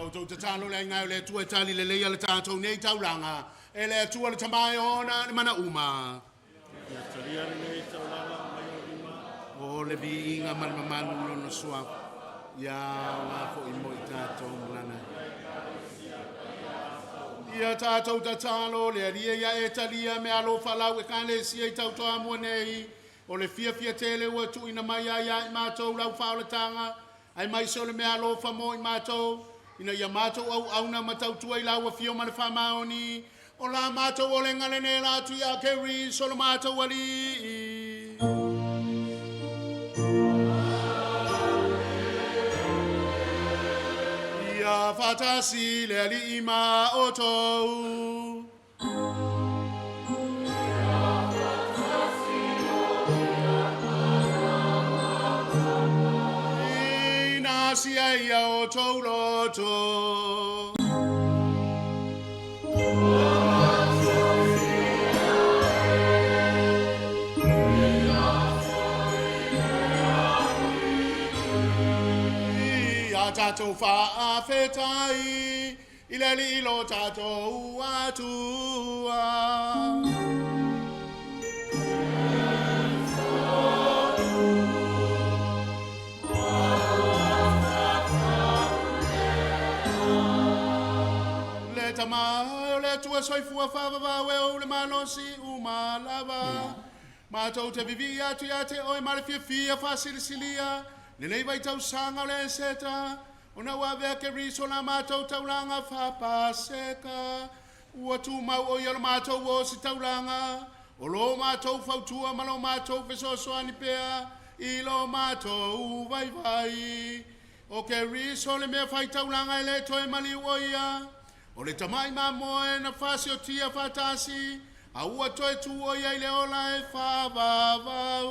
outou tatalo le aiga e o le Atua e tali lelei a le tatou nei taulaga, e le Atua le Tama e ona le mana uma. Ia talia lenei taulaga mai ou lima. O le viiga ma le mamalu i lona suafa, ia aoga foi mo i tatou ma lana. Ia tatou tatalo le Alii ia e talia meaalofa a lau Ekalesia i tautoamua nei, o le fiafia tele ua tuuina mai ai ia i matou lau faaolataga, aemaise o le meaalofa mo i matou, ina ia matou auauna ma tautua i lau afio ma le faamaoni, o la matou olega lenei la atu ia Keriso lo matou Alii. Ia faatasi le Alii ma outou. Ina sia ia outou loto. Ia tatou faafetai i le Alii lo tatou Atua. Le Tama o le Atua soifua faavavau e ou le malosi uma lava. Matou te vivii atu ia te oe ma le fiafia faasilisilia, lenei vaitausaga o le Eseta, ona ua avea Keriso la matou taulaga faapaseka. Ua tumau o ia lo matou ositaulaga, o lo matou fautua ma lo matou fesoasoani pea i lo matou vaivai. O Keriso le mea faitaulaga e le toe maliu o ia, o le tamai mamoe na fasiotia faatasi, a ua toe tu o ia i le ola e faavavau.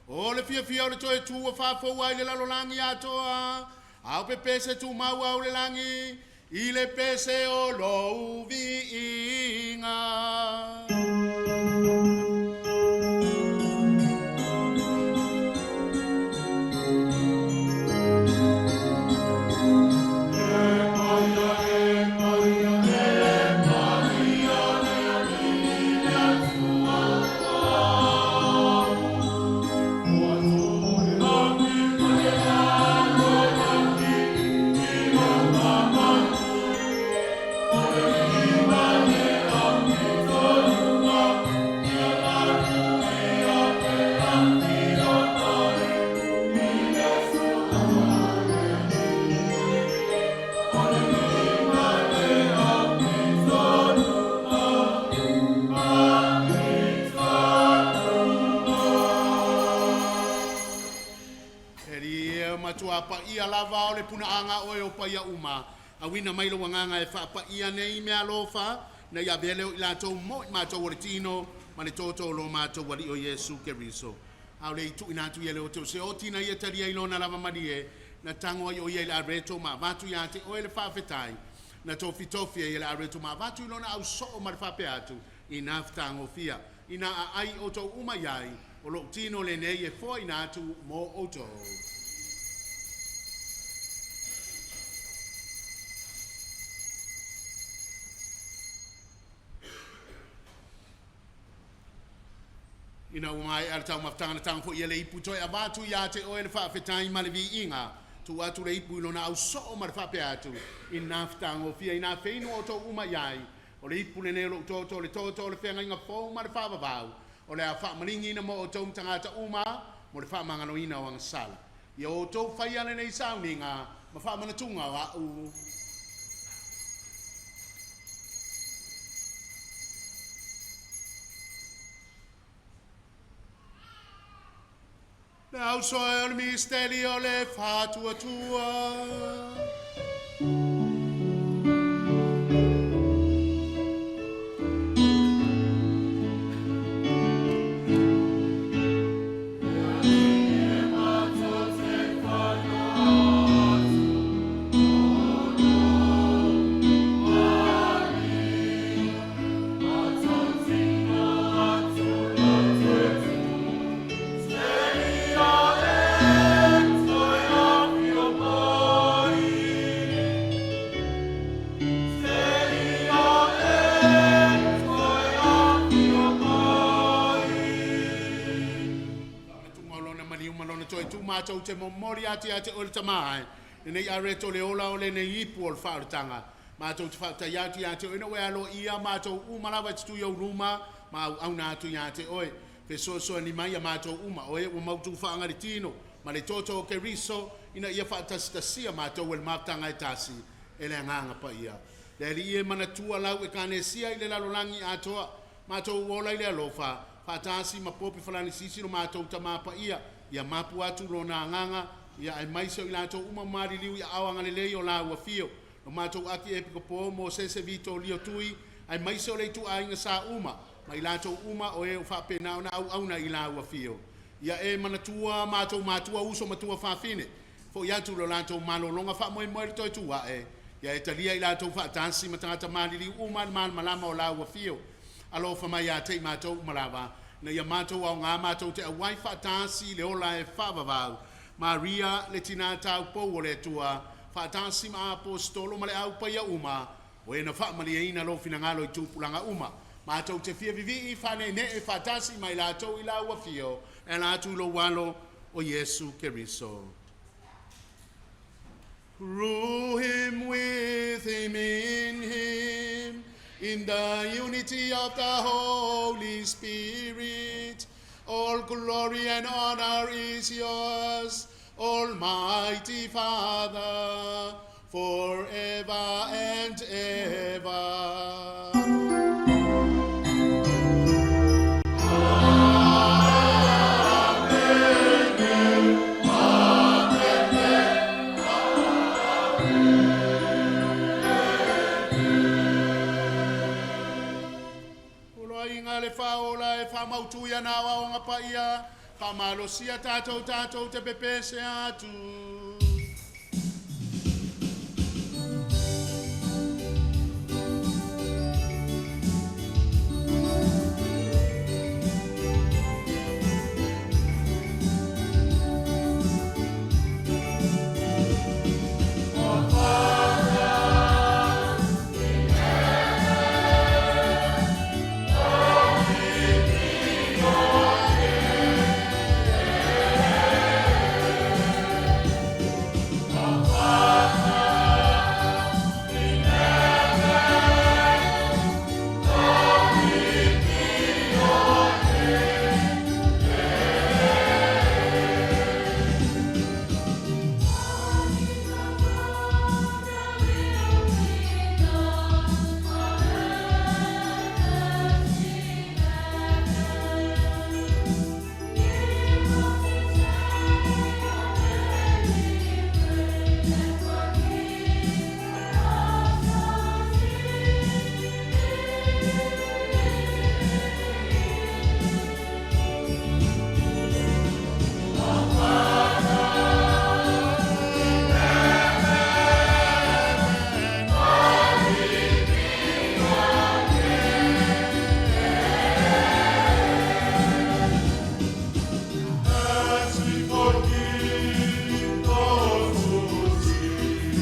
O le fiafia o le toe tu ua faafou ai le lalolagi atoa, a o pepese tumau au le lagi, i le pese o lou viiga. E lia matua paia lava o le punaaga oe o paia uma. Auina mai lou agaga e faapaia nei meaalofa, na ia avea lea o i latou mo i matou o le tino ma le toto o lo matou Alii o Iesu Keriso. A o le i tuuina atu ia le o te o se oti na ia talia i lona lava malie, na tago ai o ia i le areto ma avatu ia te oe le faafetai, na tofitofi ai e le areto ma avatu i lona ausoo ma le faapea atu, ina fetagofia, ina aai outou uma i ai, o lou tino lenei e foaina atu mo outou. Ina ua maea le taumafataga na tago foi ia le ipu toe avatu ia te oe le faafetai ma le viiga, tuu atu le ipu i lona ausoo ma le faapea atu, ina fetagofia, ina feinu outou uma i ai, o le ipu lenei o lou toto, o le toto o le feagaiga fou ma le faavavau, o le a faamaligiina mo outou ma tagata uma mo le faamagaloina o agasala. Ia outou faia lenei sauniga ma faamanatuga o a'u. Le ausoe o le misteli o le faatuatua. Matou te momoli atu ia te Oe le Tamā e, lenei areto o le ola o lenei ipu o le faaolataga. Matou te faafetai atu ia te Oe ina ua e aloaia matou uma lava e te tu i ou luma ma auauna atu ia te Oe. Fesoasoani mai ia matou uma, o e ua mautu faaaga i le tino ma le toto o Keriso, ina ia faatasitasia matou e le mafutaga e tasi e le Agaga Paia. Le Alii e manatua lau Ekalesia i le lalolagi atoa, matou ola i le alofa, faatasi ma Pope Falanisisi lo matou Tamā Paia, ia mapu atu lona agaga, ia aemaise o i latou uma ua maliliu i aao agalelei o lau afio. Lo matou Akiepikopo Mosese Vito Lio Tui, aemaise o le ituaiga sa uma, ma i latou uma o e o faapena ona auauna i lau afio. Ia e manatua matou matua uso ma tuafafine, fo'i atu lo latou malologa faamoemoe le toe tu a'e, ia e talia i latou faatasi ma tagata maliliu uma i le malamalama o lau afio. Alofa mai ia te i matou uma lava, ina ia matou aoga matou te auai faatasi i le ola e faavavau. Maria le tinā taupou o le Atua, faatasi ma Aposetolo ma le au paia uma, o e na faamalieina lou finagalo i tupulaga uma. Matou te fia vivii faaneenee faatasi ma i latou i lau afio, e ala atu i lou alo o Iesu Keriso. Through him, with him, in him, in the unity of the Holy Spirit, all glory and honor is yours, Almighty Father, forever and ever. Poloaiga le Faaola e faamautu i ana aoaoga paia, faamalosia tatou tatou te pepese atu. As we forgive those who sin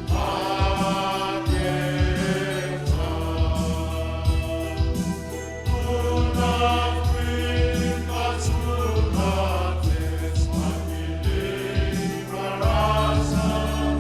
against us, do not bring us to test, but deliver us from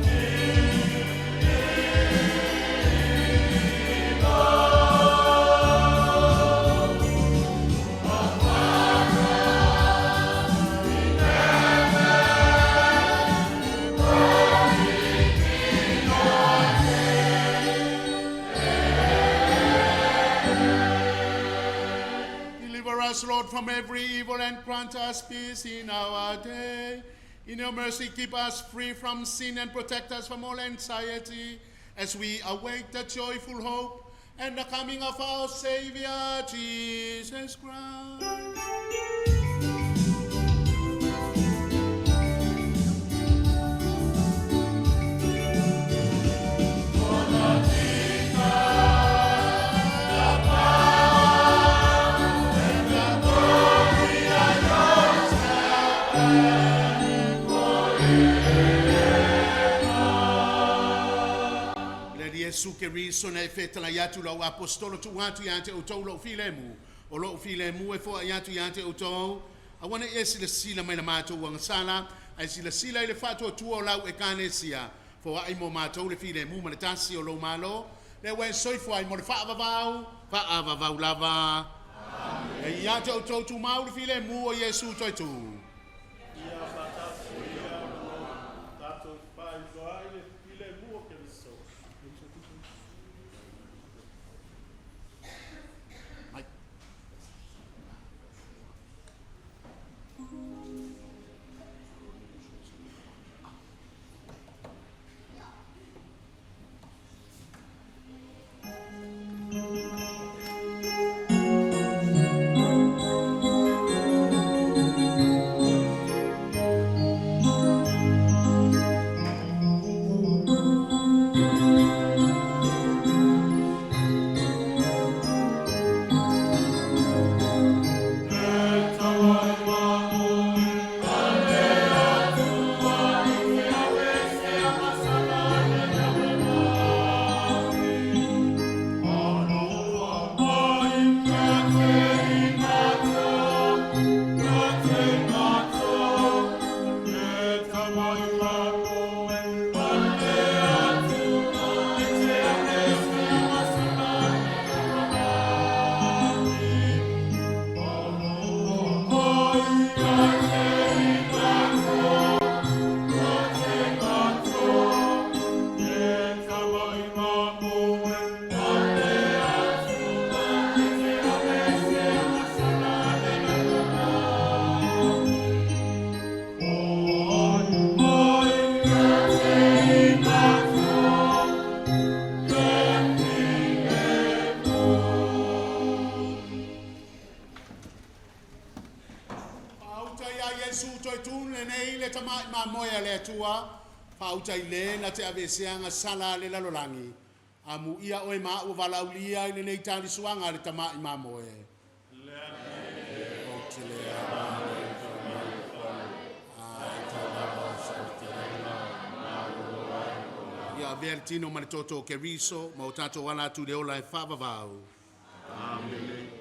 Deliver us, Lord, from every evil and grant us peace in our day. In your mercy, keep us free from sin and protect us from all anxiety as we await the joyful hope and the coming of our Savior, Jesus Christ. Le Alii Iesu Keriso na e fetalai atu lau Aposetolo tuu atu ia te outou lou filemu, o lou filemu e foai atu ia te outou, aua ne i e silasila mai i la matou agasala, Ae silasila i le faatuatua o lau Ekalesia, foai mo matou le filemu ma le tasi o lou Malo, lea ua e soifua ai mo le faavavau, faavavau lava. E ia te outou tumau le filemu o Iesu toetū. Ia faatasi ia tatou faailoa ai le filemu o Keriso. Mai. Faauta ia Iesu toe tū lenei le tama'i mamoe a le Atua, faauta i le na te aveeseaga sala a le lalolagi. Amuia oe ma ua valaaulia i lenei talisuaga a le tama'i mamoe. Ou te le Ia avea le tino ma le toto o Keriso ma o tatou ala atu i le ola e faavavau. Amene.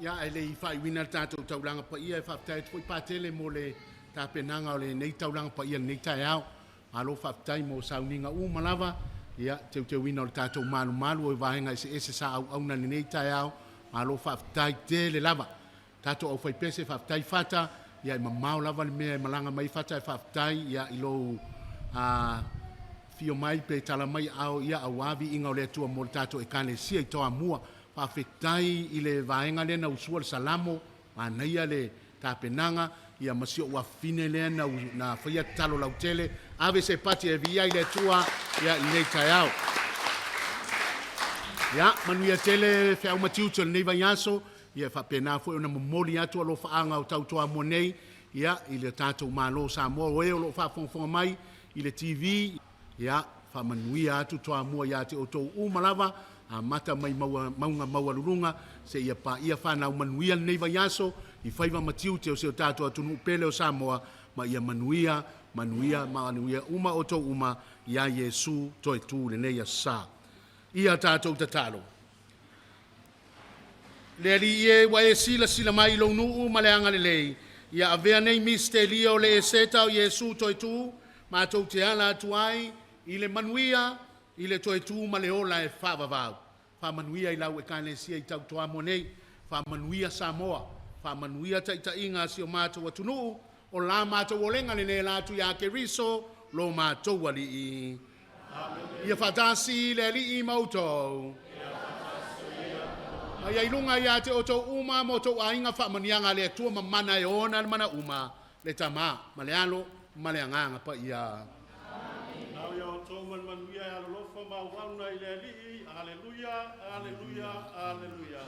Ia, ae le i faaiuina le tatou taulaga paia, e faafetai atu foi Patele mo le tapenaga o lenei taulaga paia i lenei taeao. Malo faafetai mo sauniga uma lava, ia, teuteuina o le tatou malumalu o vaega eseese sa auauna i lenei taeao. Malo faafetai tele lava. Tatou aufaipese, faafetai Fata, ia e mamao lava le mea e malaga mai Fata, e faafetai ia, i lou afio mai pe tala mai ao ia aua viiga o le Atua mo le tatou ekalesia i Toamua. Faafetai i le vaega lea na usua le Salamo, manaia le tapenaga, ia ma si ou afafine lea na, na faia tatalo lautele, ave se pati e viia i le Atua ia i lenei taeao. Ia, manuia tele feau ma tiute o lenei vaiaso, ia faapena foi ona momoli atu alofaaga o tau Toamua nei, ia, i le tatou Malo o Samoa, o e o lo o faafogafoga mai i le TV, ia, faamanuia atu Toamua ia te outou uma lava, amata mai maua, mauga maualuluga, seia paia fanau manuia lenei vaiaso, i faiva ma tiute o si o tatou atunuu pele o Samoa, ma ia manuia, manuia, manuia uma outou uma, ia Iesu toe tu lenei aso sa. Ia tatou tatalo. Le Alii e, ua e silasila mai i lou nuu ma le agalelei, ia avea nei misitelio o le eseta o Iesu toe tu, matou te ala atu ai i le manuia, i le toe tu ma le ola e faavavau. Faamanuia i lau ekalesia i tau Toamua nei, faamanuia Samoa, faamanuia taitaiga a si o matou atunuu, o la matou olega lenei la atu ia Keriso, lo matou Alii. Ia faatasi le Alii ma outou. Ma ia i luga ia te outou uma ma outou aiga faamanuiaga a le Atua mamana e ona le mana uma, le Tama, ma le Alo, ma le Agaga Paia. Ao ia outou ma le manuia e alolofa ma auauna i le Alii. Aleluia, aleluia, aleluia.